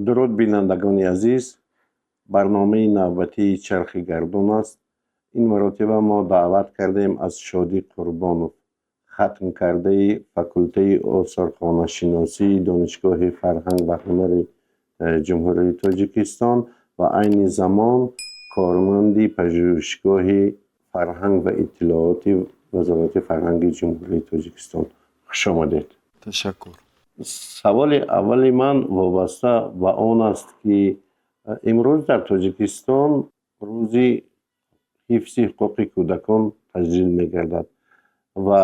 Дуруд, бинандагони азиз! Барномаи навбатии «Чархи гардун» аст. Ин маротиба мо даъват кардем аз Шодӣ Қурбонов, хатмкардаи факултаи осорхонашиносии Донишгоҳи фарҳанг ва ҳунари Ҷумҳурии Тоҷикистон ва айни замон корманди Пажӯҳишгоҳи фарҳанг ва иттилооти Вазорати фарҳанги Ҷумҳурии Тоҷикистон. Хушомадед! Ташаккур. Саволи аввали ман вобаста ба он аст, ки имрӯз дар Тоҷикистон Рӯзи ҳифзи ҳуқуқи кӯдакон таҷлил мегардад ва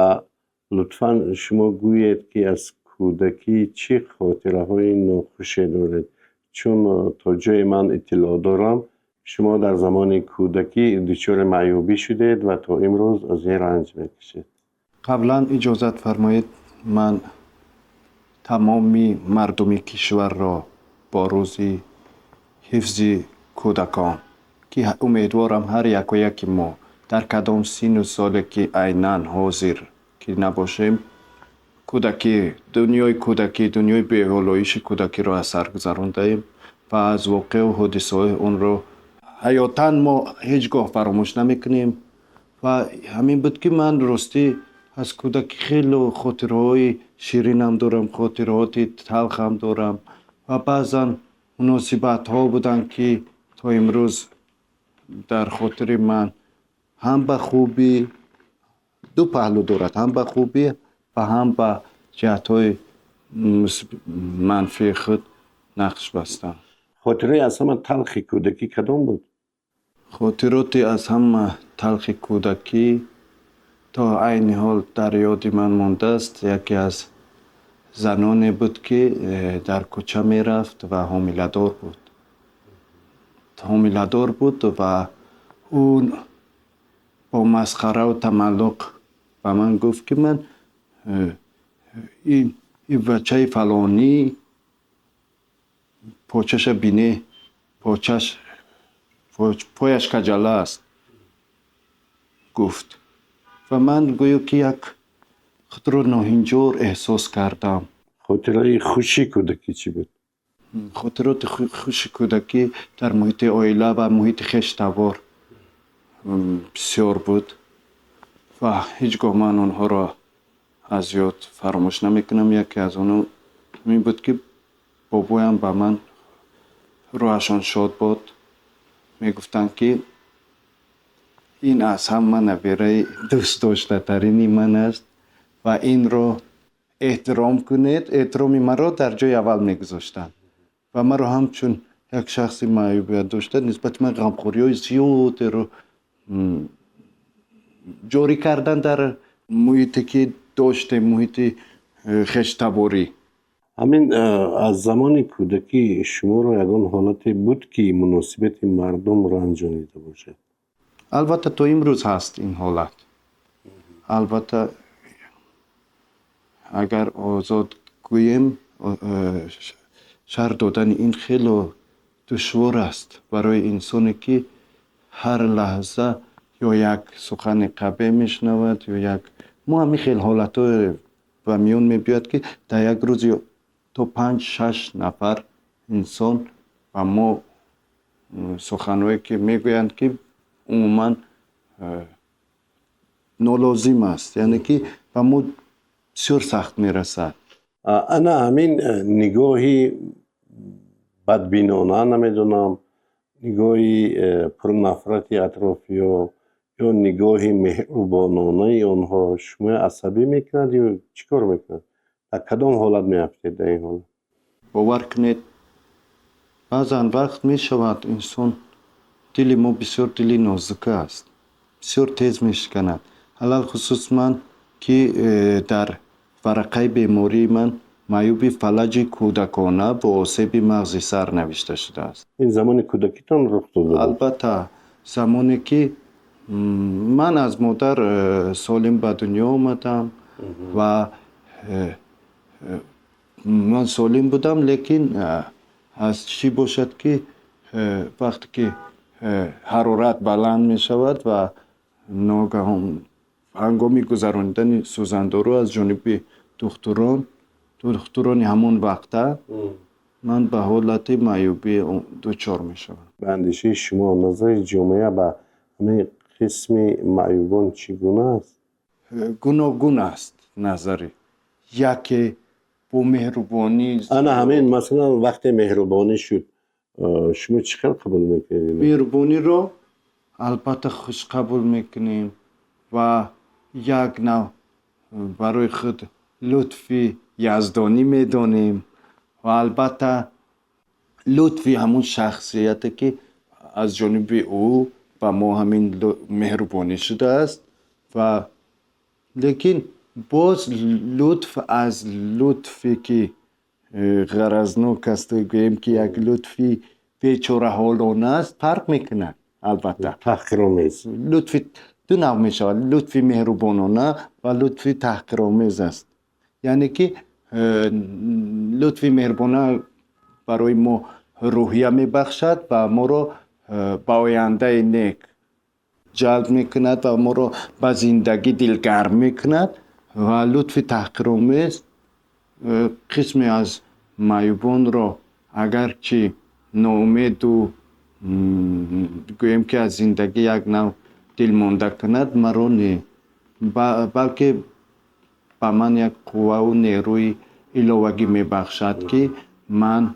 лутфан шумо гӯед, ки аз кӯдакӣ чӣ хотираҳои нохуше доред, чун то ҷое ман иттилоъ дорам, шумо дар замони кӯдакӣ дучори маъюбӣ шудед ва то имрӯз аз ин ранҷ мекашед. Қаблан иҷозат фармоед, ман тамоми мардуми кишварро бо Рӯзи ҳифзи кӯдакон, ки умедворам, ҳар якояки мо дар кадом синну соле ки айнан ҳозир ки набошем, кӯдакӣ, дунёи кӯдакӣ, дунёи беҳолоиши кӯдакиро аз сар гузарондаем ва аз воқеъу ҳодисаҳои онро ҳаётан мо ҳеҷ гоҳ фаромӯш намекунем. Ва ҳамин буд, ки ман ростӣ аз кӯдакӣ хело хотираҳои ширинам дорам, хотироти талхам дорам ва баъзан муносибатҳо буданд, ки то имрӯз дар хотири ман ҳам ба хубӣ, ду паҳлӯ дорад, ҳам ба хубӣ ва ҳам ба ҷиҳатҳои манфии худ нақш бастанд. Хотираи аз ҳама талхи кӯдакӣ кадом буд? Хотироти аз ҳама талхи кӯдакӣ то айни ҳол дар ёди ман мондааст. Яке аз заноне буд, ки дар кӯча мерафт ва ҳомиладор буд, ҳомиладор буд ва ӯ бо масхараву тамаллуқ ба ман гуфт, ки ман ин бачаи фалонӣ почаша бине, почаш, пояш каҷала аст, гуфт. Ва ман гӯё ки як худро ноҳинҷор эҳсос кардам. Хотираи хуши кӯдакӣ чӣ буд? Хотироти хуши кӯдакӣ дар муҳити оила ва муҳити хештавор бисёр буд ва ҳеҷ гоҳ ман онҳоро аз ёд фаромӯш намекунам. Яке аз онҳо ин буд, ки бобоям ба ман, рӯҳашон шод бод, мегуфтанд, ки ин аз ҳама набераи дӯстдоштатарини ман аст ва инро эҳтиром кунед. Эҳтироми маро дар ҷои аввал мегузоштанд ва маро ҳамчун як шахси маъюбият дошта нисбати ман ғамхориҳои зиёдеро ҷорӣ карданд дар муҳите, ки доштем, муҳити хештаборӣ. Ҳамин аз замони кӯдакӣ шуморо ягон ҳолате буд, ки муносибати мардум ранҷонида бошад? Албатта, то имрӯз ҳаст ин ҳолат. Албатта, агар озод гӯем, шарҳ додани ин хело душвор аст барои инсоне, ки ҳар лаҳза ё як сухани қабеҳ мешунавад, ё як мо ҳамин хел ҳолатҳое ба миён мебиёяд, ки дар як рӯз то панҷ, шаш нафар инсон ба мо суханҳое ки мегӯянд, ки умуман нолозим аст, яъне ки ба мо бисёр сахт мерасад. Ана ҳамин нигоҳи бадбинона, намедонам, нигоҳи пурнафрати атрофиё ё нигоҳи меҳрубононаи онҳо шуморо асабӣ мекунад ё чӣ кор мекунад? Дар кадом ҳолат меафтед дар ин ҳолат? Бовар кунед, баъзан вақт мешавад, инсон, дили мо бисёр дили нозука аст, бисёр тез мешиканад. Алалхусус ман, ки дар варақаи бемории ман маъюби фалаҷи кӯдакона бо осеби мағзи сар навишта шудааст. Ин замони кӯдакитон рух дода буд? Албатта, замоне ки ман аз модар солим ба дунё омадам ва ман солим будам, лекин аз чӣ бошад, ки вақте ки ҳарорат баланд мешавад ва ногаҳон ҳангоми гузаронидани сӯзандору аз ҷониби духтурони ҳамон вақта Ман ба ҳолати маъюбӣ дучор мешавам. Ба андешаи шумо, назари ҷомеа ба ҳамин қисми маъюбон чӣ гуна аст? Гуногун аст назари. Яке бо меҳрубонӣ. Ана ҳамин, масалан, вақте меҳрубонӣ шуд, шумо чӣ хел қабул мекунед? Меҳрубониро албатта хуш қабул мекунем ва як нав барои худ лутфи яздонӣ медонем ва албатта лутфи ҳамун шахсияте, ки аз ҷониби ӯ ба мо ҳамин меҳрубонӣ шудааст. Ва лекин боз лутф аз лутфе, ки ғаразнок аст, гӯем, ки як лутфи бечораҳолона аст, фарқ мекунад албатта. Таҳқиромез. Лутфи ду навъ мешавад: лутфи меҳрубонона ва лутфи таҳқиромез аст. Яъне ки лутфи меҳрубона барои мо рӯҳия мебахшад ва моро ба ояндаи нек ҷалб мекунад ва моро ба зиндагӣ дилгарм мекунад. Ва лутфи таҳқиромез қисме аз маъюбонро агарчи ноумеду, гӯем, ки аз зиндагӣ як нав дилмонда кунад, маро не, балки ба ман як қувваву нерӯи иловагӣ мебахшад, ки ман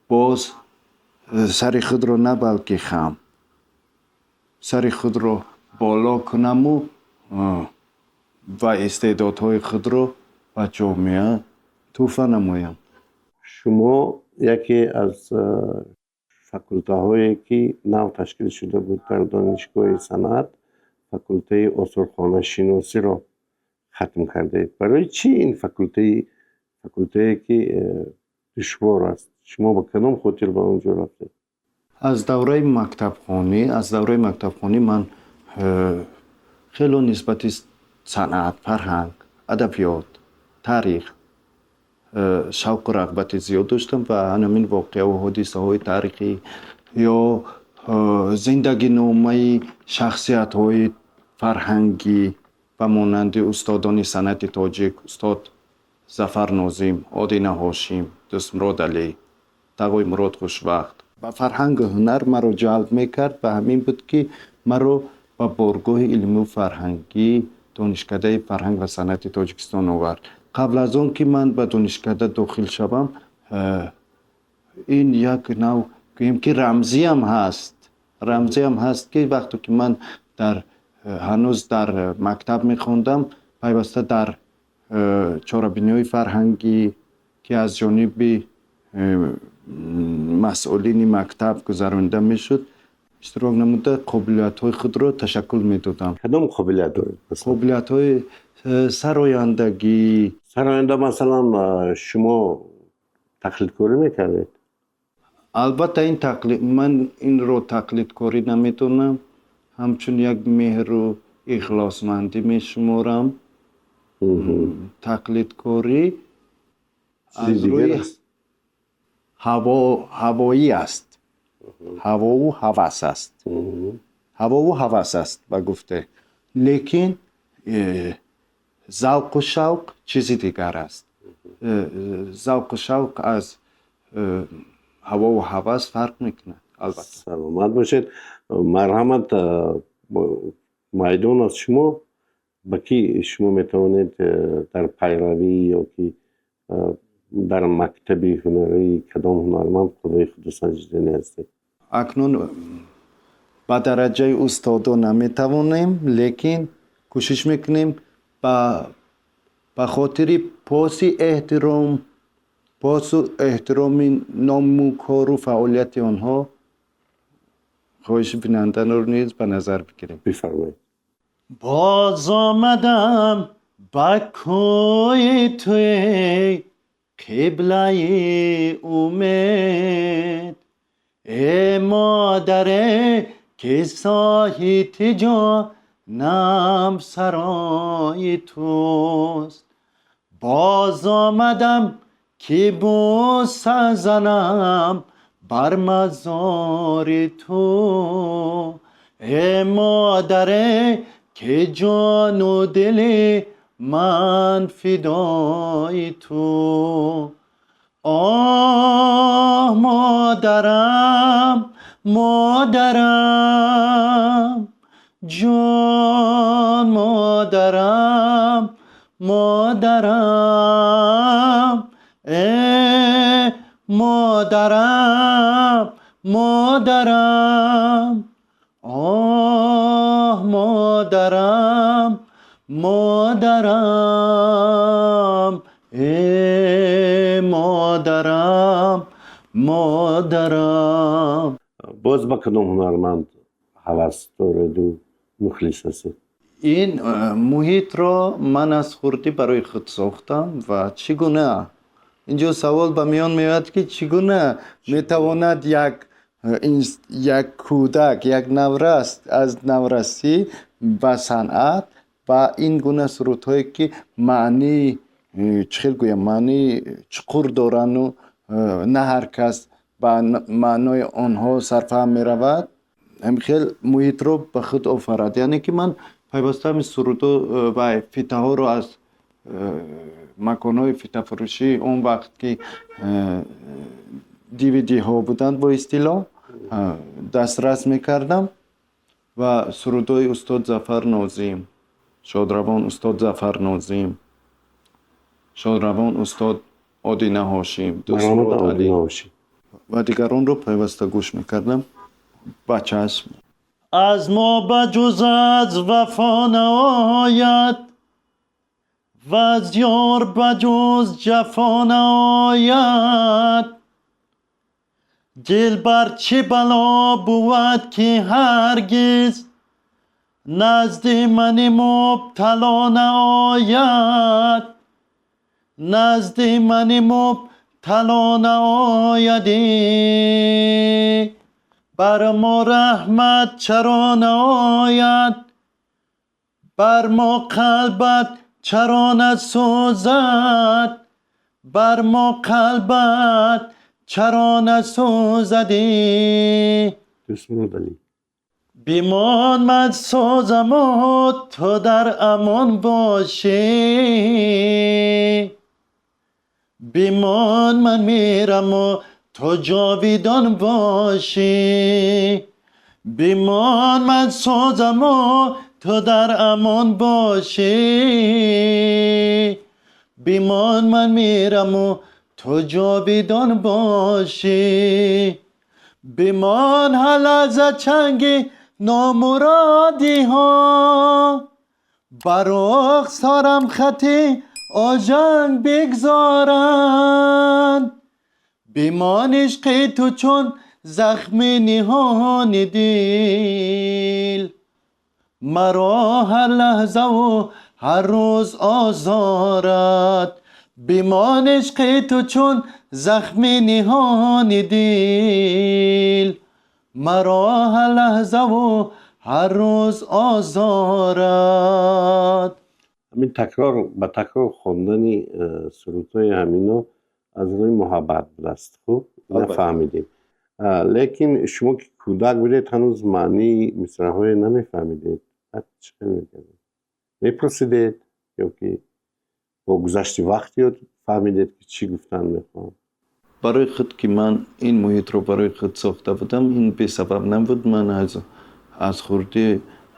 боз сари худро на балки хам, сари худро боло кунаму ва истеъдодҳои худро ба ҷомеа тӯҳфа намоям. Шумо яке аз факултаҳое, ки нав ташкил шуда буд дар Донишгоҳи санъат, факултаи осорхонашиносиро хатм кардаед. Барои чӣ ин факултае, ки душвор аст, шумо ба кадом хотир ба он ҷо рафтед? Аз давраи мактабхонӣ ман хело нисбати санъат, фарҳанг, адабиёт, таърих шавқу рағбати зиёд доштам ва ҳамин воқеаву ҳодисаҳои таърихӣ ё зиндагиномаи шахсиятҳои фарҳангӣ ба монанди устодони санъати тоҷик, устод Зафар Нозим, Одина Ҳошим, Дӯстмурод Алӣ, Тағои Мурод Хушвақт, ба фарҳангу ҳунар маро ҷалб мекард. Ва ҳамин буд, ки маро ба боргоҳи илмию фарҳангӣ Донишкадаи фарҳанг ва санъати Тоҷикистон овард. Қабл аз он ки ман ба донишкада дохил шавам, ин як нав, гӯем, ки рамзиам ҳаст, ки вақте ки ман дар ҳанӯз дар мактаб мехондам, пайваста дар чорабиниҳои фарҳангӣ, ки аз ҷониби масъулини мактаб гузаронида мешуд, иштирок намуда, қобилиятҳои худро ташаккул медодам. Кадом қобилият доред? Қобилиятҳои сарояндагӣ. Сароянда, масалан, шумо тақлидкорӣ мекардед? Албатта, ин тақлид, ман инро тақлидкорӣ намедонам, ҳамчун як меҳру ихлосмандӣ мешуморам. Тақлидкорӣ аз рӯи ҳавоӣ аст, ҳавову ҳавас аст, ҳавову ҳавас аст ба гуфте, лекин завқу шавқ чизи дигар аст. Завқу шавқ аз ҳавову ҳавас фарқ мекунад албатта. Саломат бошед, марҳамат, майдон аз шумо. Ба кӣ шумо метавонед дар пайравӣ ё ки дар мактаби ҳунарии кадом ҳунарманд қувваи худро санҷиданӣ ҳастед? Акнун ба дараҷаи устодо наметавонем, лекин кӯшиш мекунем ба хотири поси эҳтиром, посу эҳтироми ному кору фаъолияти онҳо, хоҳиши бинандаро низ ба назар бигирем. Бифармоед. Боз омадам ба кӯи туе, қиблаи умед, э модаре, ки соҳити ҷонам сарои туст. Боз омадам, ки бӯса занам бар мазори ту, э модаре, ки ҷону дили ман фидои ту. Оҳ, модарам, модарам, ҷон модарам, модарам, э модарам, модарам, оҳ, модарам, модарам, э модарам, модарам. Боз ба кадом ҳунарманд ҳавас дореду мухлис ҳастед? Ин муҳитро ман аз хурдӣ барои худ сохтам. Ва чӣ гуна, инҷо савол ба миён меояд, ки чӣ гуна метавонад як кӯдак, як наврас аз наврасӣ ба санъат, ба ин гуна сурудҳое, ки маънии, чӣ хел гӯям, маънии чуқур дорану на ҳар кас ба маънои онҳо сарфаҳм меравад, ҳамин муҳитро ба худ офарад? Яъне ки ман пайваста ҳамин сурудҳо ва фитаҳоро аз маконҳои фитафурӯшӣ, он вақт ки DVD-ҳо буданд, бо истилоҳ, дастрас мекардам ва сурудҳои устод Зафар Нозим, шодравон устод Зафар Нозим, шодравон устод Одина Ҳошим ва дигаронро пайваста гӯш мекардам ба чашм. Аз мо ба ҷуз аз вафо наояд ва аз ёр ба ҷуз ҷафо наояд. Дил бар чӣ бало бувад, ки ҳаргиз назди мани мубтало наояд, назди мани мубтало наоядӣ. Бар мо раҳмат чаро наояд, бар мо қалбат чаро насӯзад, бар мо қалбат чаро насӯзадӣ? Дӯстмурод Алӣ. Бимон, ман созаму ту дар амон бошӣ. Бимон, ман мираму ту ҷовидон бошӣ. Бимон, ман созаму ту дар амон бошӣ. Бимон, ман мираму ту ҷовидон бошӣ. Бимон, ҳар лаҳза чанги номуродиҳо бар рухсорам хати оҷанг бигзоранд. Бимон, ишқи ту чун захми ниҳони дил маро ҳар лаҳзаву ҳар рӯз озорад. Бимон, ишқи ту чун захми ниҳони дил маро ҳар лаҳзаву ҳар рӯз озорад. Ҳамин такрор ба такрор хондани сурудҳои ҳамино аз рӯи муҳаббат будааст. Хуб, нафаҳмидем, лекин шумо ки кӯдак будед, ҳанӯз маънии мисраҳое намефаҳмидед. Баъд чӣ хел мекардед? Мепурсидед ё ки бо гузашти вақт ёд фаҳмидед, ки чӣ гуфтан мехоҳам? Барои худ ки ман ин муҳитро барои худ сохта будам, ин бесабаб набуд. Ман аз хурдӣ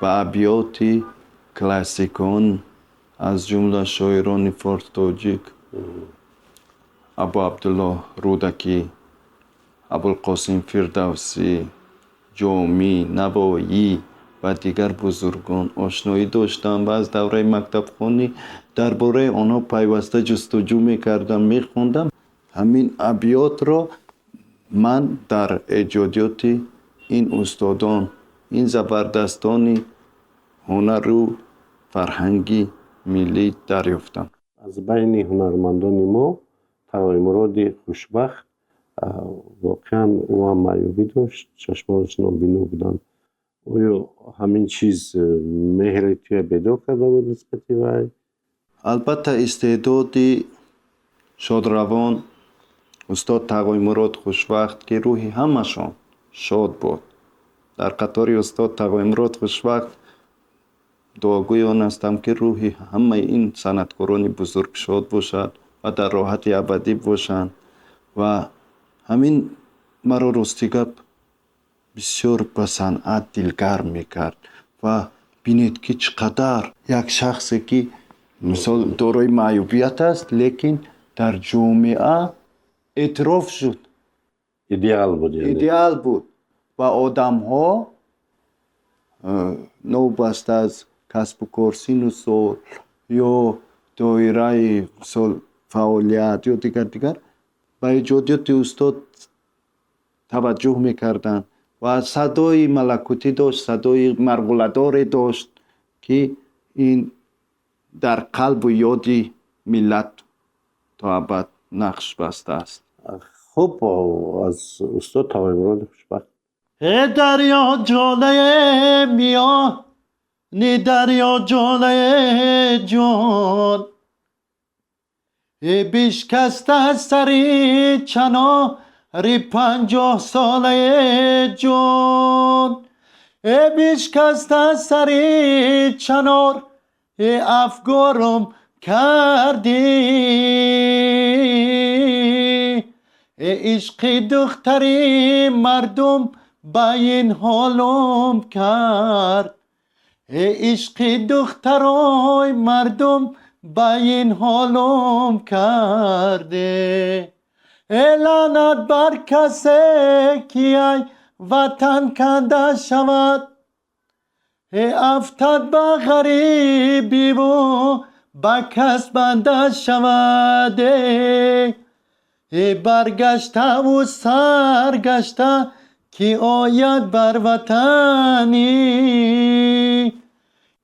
ба абёти классикон, аз ҷумла шоирони форс, тоҷик, Абу Абдуллоҳ Рӯдакӣ, Абулқосим Фирдавсӣ, Ҷомӣ, Навоӣ ва дигар бузургон ошноӣ доштам ва аз давраи мактабхонӣ дар бораи онҳо пайваста ҷустуҷӯ мекардам, мехондам. Ҳамин абётро ман дар эҷодиёти ин устодон, ин забардастони ҳунару фарҳанги миллӣ дарёфтам. Аз байни ҳунармандони мо Тағоимуроди Хушбахт, воқеан ӯ ҳам маъюбӣ дошт, чашмонаш нобино буданд. Оё ҳамин чиз меҳри туя бедор карда буд нисбати вай? Албатта, истеъдоди шодравон устод Тағоимурод Хушвақт, ки рӯҳи ҳамашон шод буд, дар қатори устод Тағоимурод Хушвақт дуогӯи он ҳастам, ки рӯҳи ҳамаи ин санъаткорони бузург шод бошад ва дар роҳати абадӣ бошанд. Ва ҳамин маро, рости гап, бисёр ба санъат дилгарм мекард. Ва бинед, ки чӣ қадар як шахсе, ки мисол дорои маъюбият аст, лекин дар ҷомеа эътироф шуд. Идеал буд. Идеал буд ва одамҳо новобаста аз касбу кор, сину сол ё доираи, мисол, фаъолият ё дигар дигар, ба эҷодиёти устод таваҷҷӯҳ мекарданд. Ва садои малакутӣ дошт, садои марғуладоре дошт, ки ин дар қалбу ёди миллат то абад нақш бастааст. Хуб, аз устод Тавоимуроди Хушбахт. Э дарё, ҷолае миёни дарё, ҷолае ҷон, э бишкаста сари чанори 50-солае ҷон, э бишкаста сари чанор, э афгорум кардӣ, э ишқи духтари мардум ба ин ҳолум кард, э ишқи духтарои мардум ба ин ҳолум карде, э лаънат бар касе, ки ай ватан канда шавад, э афтад ба ғарибиву ба кас банда шавад, э баргаштаву саргашта ки ояд бар ватанӣ,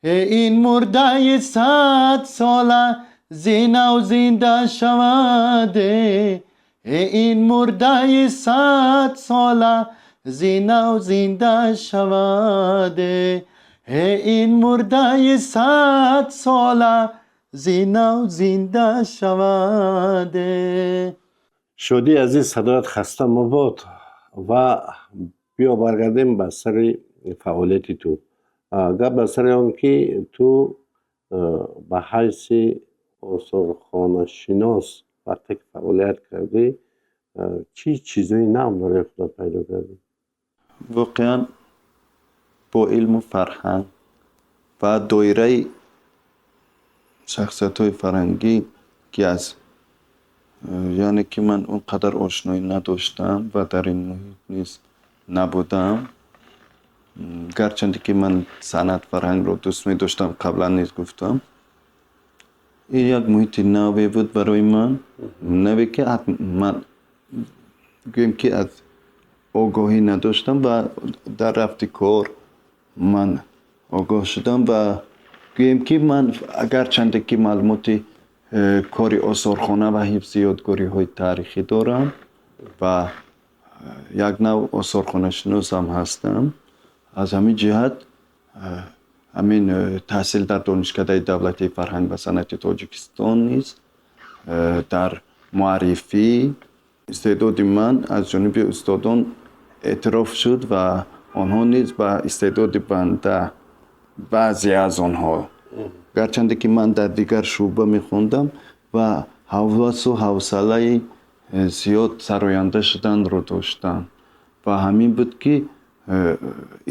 э ин мурдаи 100-сола зинав зинда шавад, э ин мурдаи 100-сола зинав зинда шавад, э ин мурдаи 100-сола зинав зинда шавад. Шодии азиз, садоят хаста мабод. Ва биё баргардем ба сари фаъолияти ту. Гап бар сари он, ки ту ба ҳайси осорхонашинос вақте ки фаъолият кардӣ, чӣ чизҳои нав барои худат пайдо кардӣ? Воқеан, бо илму фарҳанг ва доираи шахсиятҳои фарҳангӣ, ки аз, яъне ки ман он қадар ошноӣ надоштам ва дар ин муҳит низ набудам, гарчанде ки ман санъат, фарҳангро дӯст медоштам, қаблан низ гуфтам, ин як муҳити наве буд барои ман, наве, ки ман гӯем, ки аз огоҳӣ надоштам. Ва дар рафти кор ман огоҳ шудам ва гӯем, ки ман агарчанде ки маълумоти кори осорхона ва ҳифзи ёдгориҳои таърихӣ дорам ва як нав осорхонашиносам ҳастам, аз ҳамин ҷиҳат ҳамин таҳсил дар Донишкадаи давлатии фарҳанг ва санъати Тоҷикистон низ дар муаррифӣ истеъдоди ман аз ҷониби устодон эътироф шуд. Ва онҳо низ ба истеъдоди банда, баъзе аз онҳо, гарчанде ки ман дар дигар шӯъба мехондам ва ҳавасу ҳавсалаи зиёд сароянда шуданро доштам, ва ҳамин буд, ки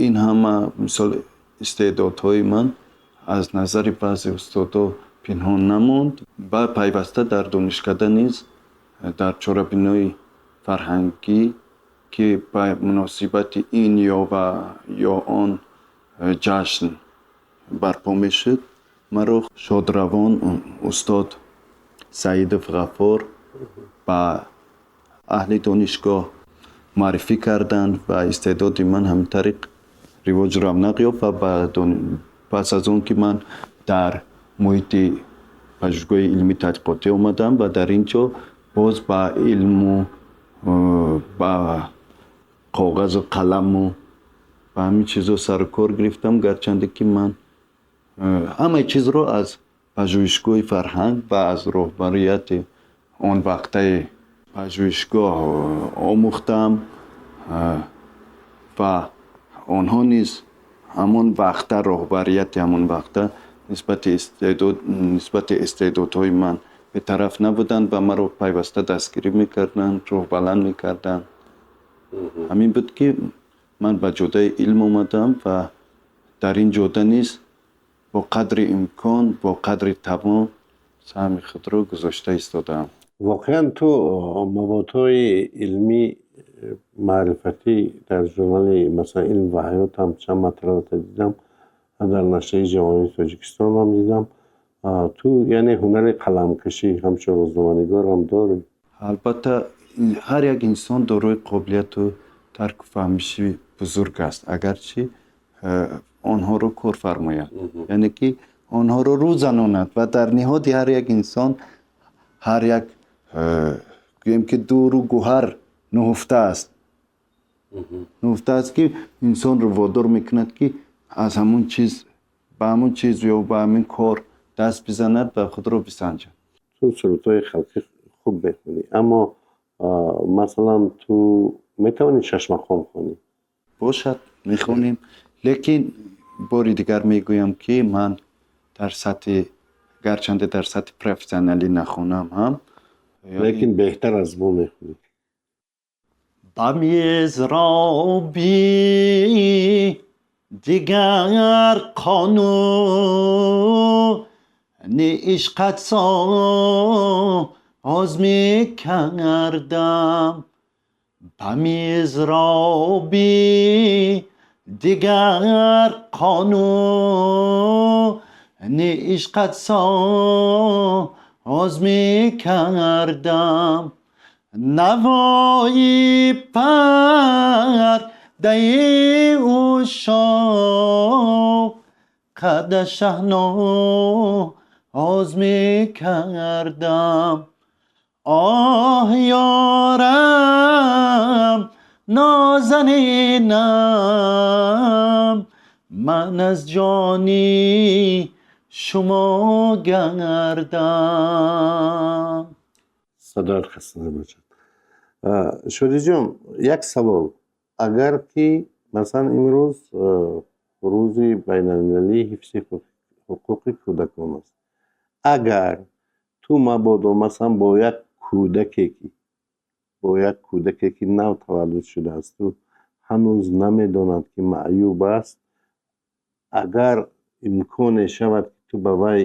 ин ҳама, мисол, истеъдодҳои ман аз назари баъзе устодо пинҳон намонд. Ва пайваста дар донишкада низ дар чорабинои фарҳангӣ, ки ба муносибати ин ё ва ё он ҷашн барпо мешуд, маро шодравон устод Саидов Ғаффор ба аҳли донишгоҳ муаррифӣ карданд ва истеъдоди ман ҳамин тариқ ривоҷу равнақ ёфт. Ва пас аз он ки ман дар муҳити пажӯҳишгоҳи илмии тадқиқотӣ омадам ва дар ин ҷо боз ба илму ба коғазу қаламу ба ҳамин чизҳо сару кор гирифтам, гарчанде ки ман ҳамаи чизро аз пажӯҳишгоҳи фарҳанг ва аз роҳбарияти он вақтаи пажӯҳишгоҳ омӯхтам. Ва онҳо низ ҳамон вақта, роҳбарияти ҳамон вақта нисбати истеъдодҳои ман Бетараф набуданд ва маро пайваста дастгирӣ мекарданд, рӯҳбаланд мекарданд. Ҳамин буд, ки ман ба ҷодаи илм омадам ва дар ин ҷода низ бо қадри имкон, бо қадри тавон саҳми худро гузошта истодаам. Воқеан, ту маводҳои илмӣ, маърифатӣ дар журнали, масалан, «Илм ва ҳаёт» ҳам чанд матлабата дидам, дар нашрияи «Ҷавонии Тоҷикистон» ҳам дидам. Ту яъне ҳунари қаламкашӣ ҳамчун рӯзноманигорам дорӣ? Албатта, ҳар як инсон дорои қобилияту дарку фаҳмиши бузург аст, агарчи онҳоро кор фармояд, яъне ки онҳоро рӯ занонад. Ва дар ниҳоди ҳар як инсон ҳар як, гӯем ки, дуру гӯҳар нуҳуфта аст, нуҳуфта аст, ки инсонро водор мекунад, ки аз ҳамун чиз ба ҳамун чиз ё ба ҳамин кор даст бизанад ва худро бисанҷад. Ту сурудҳои халқӣ хуб мехонӣ, аммо, масалан, ту метавонӣ шашмақом хонӣ? Бошад, мехонем, лекин бори дигар мегӯям, ки ман дар сатҳи, гарчанде дар сатҳи профессионалӣ нахонам ҳам. Лекин беҳтар аз мо мехонӣ. Ба мизроби дигар қонуни ишқат соз мекардам, ба мизроби дигар қонуни ишқат соз мекардам, навои пардаи ушшоқ қада шаҳноз мекардам. Оҳ, ёрам, нозанинам, ман аз ҷони шумо гардам. Садоят хаста набошад. Шодиҷон, як савол: агар ки, масалан, имрӯз Рӯзи байналмилалии ҳифзи ҳуқуқи кӯдакон аст, агар ту мабодо, масалан, бо як кӯдаке, ки нав таваллуд шудаасту ҳанӯз намедонад, ки маъюб аст, агар имконе шавад, ки ту ба вай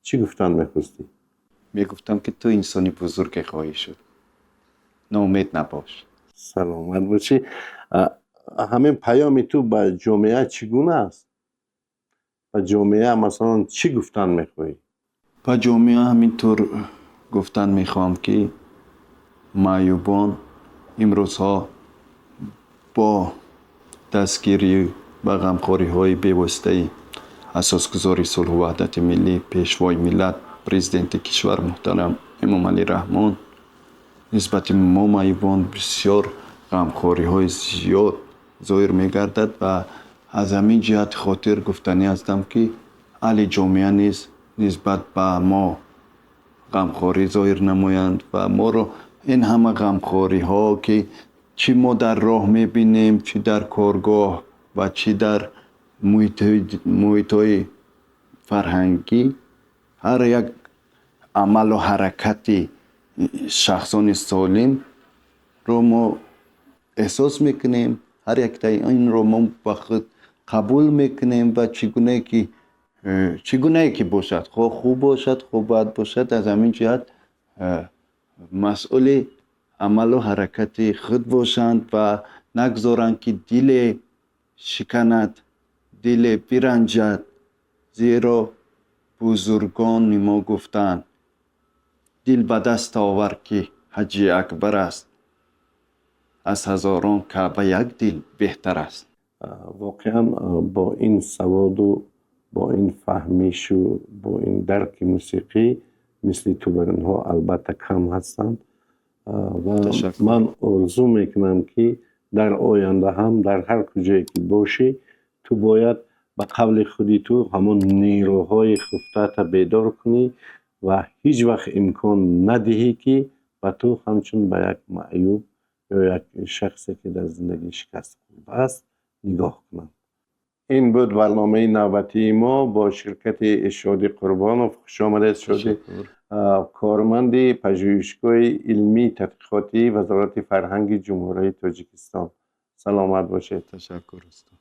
чӣ гуфтан мехостӣ? Мегуфтам, ки ту инсони бузурге хоҳӣ шуд, ноумед набош. Саломат бошӣ. Ҳамин паёми ту ба ҷомеа чӣ гуна аст? Ба ҷомеа, масалан, чӣ гуфтан мехоҳӣ? Ба ҷомеа ҳамин тур гуфтан мехоҳам, ки маъюбон имрӯзҳо бо дастгирӣ ва ғамхориҳои бевоситаи Асосгузори сулҳу ваҳдати миллӣ, Пешвои миллат, Президенти кишвар муҳтарам Эмомалӣ Раҳмон нисбати мо маъюбон бисёр ғамхориҳои зиёд зоҳир мегардад. Ва аз ҳамин ҷиҳати хотир гуфтанӣ ҳастам, ки аҳли ҷомеа низ нисбат ба мо ғамхорӣ зоҳир намоянд ва моро ин ҳама ғамхориҳо, ки чӣ мо дар роҳ мебинем, чӣ дар коргоҳ ва чӣ дар муҳитҳои фарҳангӣ, ҳар як амалу ҳаракати шахсони солимро мо эҳсос мекунем, ҳар яктаи инро мо ба худ қабул мекунем ва чӣ гунае ки бошад, хоҳ хуб бошад, хоҳ бад бошад, аз ҳамин ҷиҳат масъули амалу ҳаракати худ бошанд ва нагузоранд, ки диле шиканад, диле биранҷад. Зеро бузургони мо гуфтанд: «Дил ба даст овар, ки ҳаҷи акбар аст, аз ҳазорон Каъба як дил беҳтар аст». Воқеан, бо ин саводу бо ин фаҳмишу бо ин дарки мусиқӣ мисли ту бар инҳо албатта кам ҳастанд. Ва ман орзу мекунам, ки дар оянда ҳам дар ҳар куҷое ки бошӣ, ту бояд, ба қавли худи ту, ҳамон нерӯҳои хуфтаата бедор кунӣ ва ҳеҷ вақт имкон надиҳӣ, ки ба ту ҳамчун ба як маъюб ё як шахсе, ки дар зиндагӣ шикаст хӯрдааст, нигоҳ кунанд. Ин буд барномаи навбатии мо бо ширкати Шодӣ Қурбонов. Хушомадед, Шодӣ, корманди Пажӯҳишгоҳи илмии тадқиқотии Вазорати фарҳанги Ҷумҳурии Тоҷикистон. Саломат бошед. Ташаккур, устод.